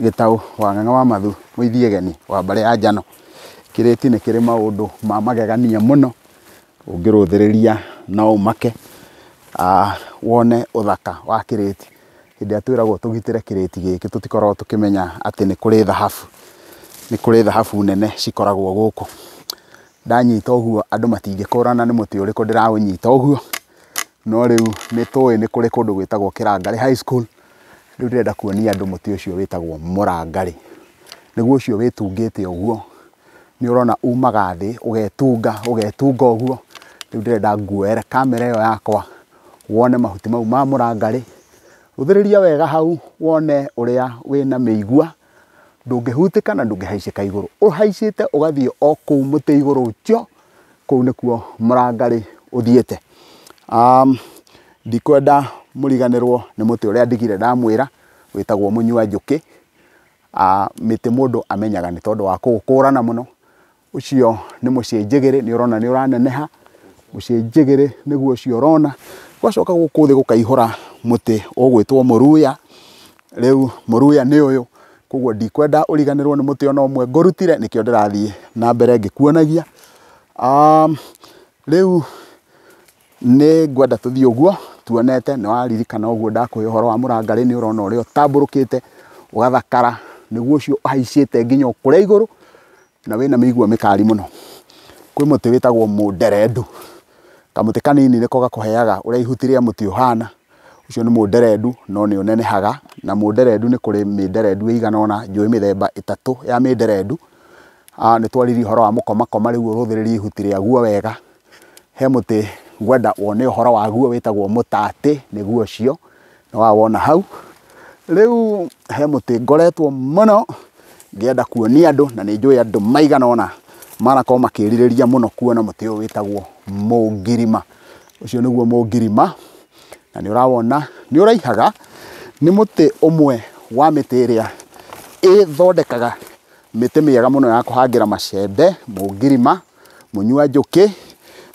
Gĩtaũ wa Ng'ang'a wa Mathu Mũithiegeni wa mbarĩ ya Njano. Kĩrĩti nĩ kĩrĩ maũndũ ma magegania mũno, ũngĩrũthĩrĩria no ũmake wone ũthaka wa kĩrĩti. Hĩndĩ ĩrĩa twĩragwo tũgitĩre kĩrĩti gĩkĩ tũtikoragwo tũkĩmenya atĩ nĩ kũrĩ thahabu, nĩ kũrĩ thahabu nene cikoragwo gũkũ. Ndanyita ũguo andũ matingĩkũrana nĩ mũtĩ ũrĩkũ ndĩraũnyita ũguo, no rĩu nĩ tũĩ nĩ kũrĩ kũndũ gwĩtagwo Kĩrangarĩ High School. Rĩu ndĩrenda kuonia andũ mũtĩ ũcio wĩtagwo mũrangarĩ. Nĩguo ũcio wĩtungĩte ũguo, nĩ ũrona umaga thĩ ũgetunga ũgetunga ũguo. Rĩu ndĩrenda nguoere kamera ĩyo yakwa wone mahuti mau ma mũrangarĩ. Rũthĩrĩria wega hau wone ũrĩa wĩna mĩigua, ndũngĩhutĩka na ndũngĩhaicĩka igũrũ. Ũhaicĩte ũgathiĩ o kũu mũtĩ igũrũ tio, kũu nĩkuo mũrangarĩ ũthiĩte. Ndikwenda mũriganĩrwo nĩ mũtĩ ũrĩa ndigire ndamwĩra wĩtagwo mũnyua njũkĩ. Mĩtĩ mũndũ amenyaga nĩ tondũ wa kũũkũrana mũno. Ũcio nĩ mũcĩnjĩgĩrĩ, nĩ ũrona nĩ ũraneneha. Mũcĩnjĩgĩrĩ nĩguo ũcio ũrona. Gwacoka gũkũ thĩ gũkaihũra mũtĩ ũgwĩtwo mũruya. Rĩu mũruya nĩ ũyũ, koguo ndikwenda ũriganĩrwo nĩ mũtĩ ona ũmwe ngũrutire, nĩkĩo ndĩrathiĩ na mbere ngĩkuonagia. Rĩu nĩ ngwenda tũthiĩ ũguo tuonete, nĩ waririkana ũguo ndakũhe ũhoro wa mũrangarĩ, nĩ ũrona ũrĩa ũtambũrũkĩte ũgathakara, nĩguo ũcio ũhaicĩte nginya o kũrĩa igũrũ na wĩna mĩigua mĩkari mũno. Kwĩ mũtĩ wĩtagwo mũnderendu, kamũtĩ kanini nĩko gakũheaga ũrĩa ihuti rĩa mũtĩ ũhana. Ũcio nĩ mũnderendu no nĩ ũnenehaga, na mũnderendu nĩ kũrĩ mĩnderendu ĩigana ũna, njũĩ mĩthemba ĩtatũ ya mĩnderendu. Nĩ twaririe ũhoro wa mũkomakoma, rĩu ũrũthĩrĩrie ihuti rĩaguo wega. He mũtĩ ngwenda wone ũhoro waguo wĩtagwo mũtatĩ, nĩguo ũcio nĩ wawona hau. Rĩu he mũtĩ ngoretwo mũno ngĩenda kuonia andũ, na nĩ njũĩ andũ maigana ũna manakorwo makĩrirĩria mũno kuona mũtĩ ũyũ wĩtagwo mũngirima. Ũcio nĩguo mũngirima, na nĩ ũrawona nĩ ũraihaga. Nĩ mũtĩ ũmwe wa mĩtĩ ĩrĩa ĩthondekaga mĩtĩ mĩega mũno ya kũhangĩra macembe, mũngirima, mũnyua njũkĩ,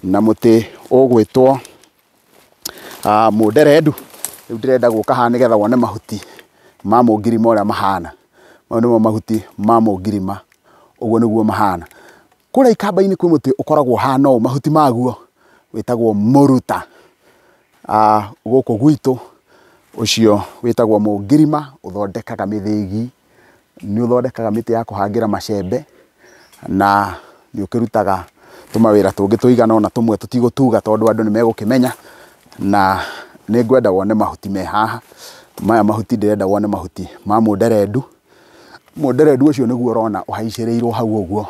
na mũtĩ ũgwĩtwo mũnderendu. Rĩu ndĩrenda gũka haha nĩgetha wone mahuti ma mũngirima ũrĩa mahana. Mau nĩmo mahuti ma mũngirima, ũguo nĩguo mahana. Kũrĩa ikamba-inĩ kwĩ mũtĩ ũkoragwo ũhana ũũ mahuti maguo, wĩtagwo mũruta. Gũkũ gwitũ ũcio wĩtagwo mũngirima, ũthondekaga mĩthĩgi, nĩ ũthondekaga mĩtĩ ya kũhangĩra macembe, na nĩ ũkĩrutaga tũmawĩra tũngĩ tũigana ũna, tũmwe tũtigũtuga tondũ andũ nĩ megũkĩmenya. Na nĩ ngwenda wone mahuti me haha. Maya mahuti ndĩrenda wone mahuti ma mũnderendu. Mũnderendu ũcio nĩguo ũrona ũhaicĩrĩirwo hau ũguo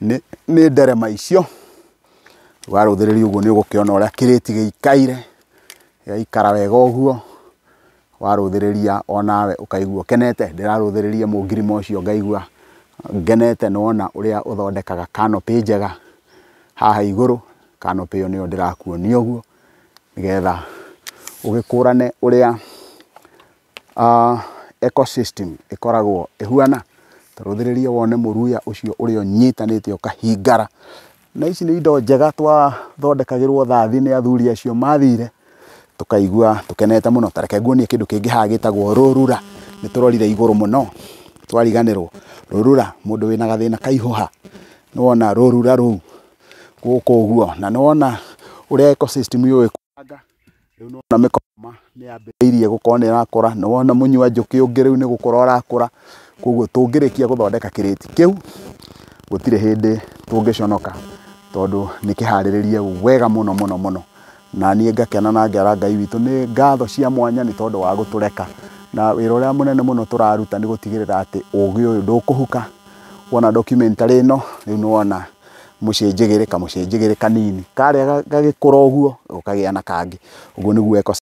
nĩ nderema icio. Warũthĩrĩria ũguo nĩ ũgũkĩona ũrĩa kĩrĩti gĩikaire, gĩgaikara wega ũguo. Warũthĩrĩria onawe ũkaigua ũkenete. Ndĩrarũthĩrĩria mũngirima ũcio ngaigua ngenete, nĩwona ũrĩa ũthondekaga canopy njega haha igũrũ. Canopy ĩyo nĩyo ndĩrakuonia ũguo nĩgetha ũgĩkũrane ũrĩa ecosystem ĩkoragwo ĩhuana. Tarũthĩrĩria wone mũruya ũcio ũrĩa ũnyitanĩte ũkahingara. Na ici nĩ indo njega twathondekagĩrwo thathi nĩ athuri acio mathire, tũkaigua tũkenete mũno. Ta reke nguonie kĩndũ kĩngĩ haha gĩtagwo rũrura. Nĩ tũrorire igũrũ mũno twariganĩrwo. Rũrura, mũndũ wĩna gathĩna ka ihũha, nĩ wona rũrura rũu gũkũ ũguo, na nĩ wona ũrĩa ecosystem ũyũ ĩkũranga. Rĩu nĩ wona mĩkoma nĩ yambĩrĩirie gũkorwo nĩ ĩrakũra, nĩ wona mũnyua njũkĩ ũngĩ rĩu nĩ gũkũra ũrakũra. Koguo tũngĩrĩkia gũthondeka kĩrĩti kĩu, gũtirĩ hĩndĩ tũngĩconoka, tondũ nĩ kĩharĩrĩrie wega mũno mũno mũno. Na niĩ ngakena na ngera Ngai witũ nĩ ngatho cia mwanya nĩ tondũ wa gũtũreka. Na wĩra ũrĩa mũnene mũno tũraruta nĩ gũtigĩrĩra atĩ ũgĩ ũyũ ndũkũhuka. Wona documentary ĩno, rĩu nĩ wona mũcĩnjĩgĩrĩ kamũcĩnjĩgĩrĩ kanini karĩa gagĩkũra ũguo gũkagĩa na kangĩ. Ũguo nĩguo.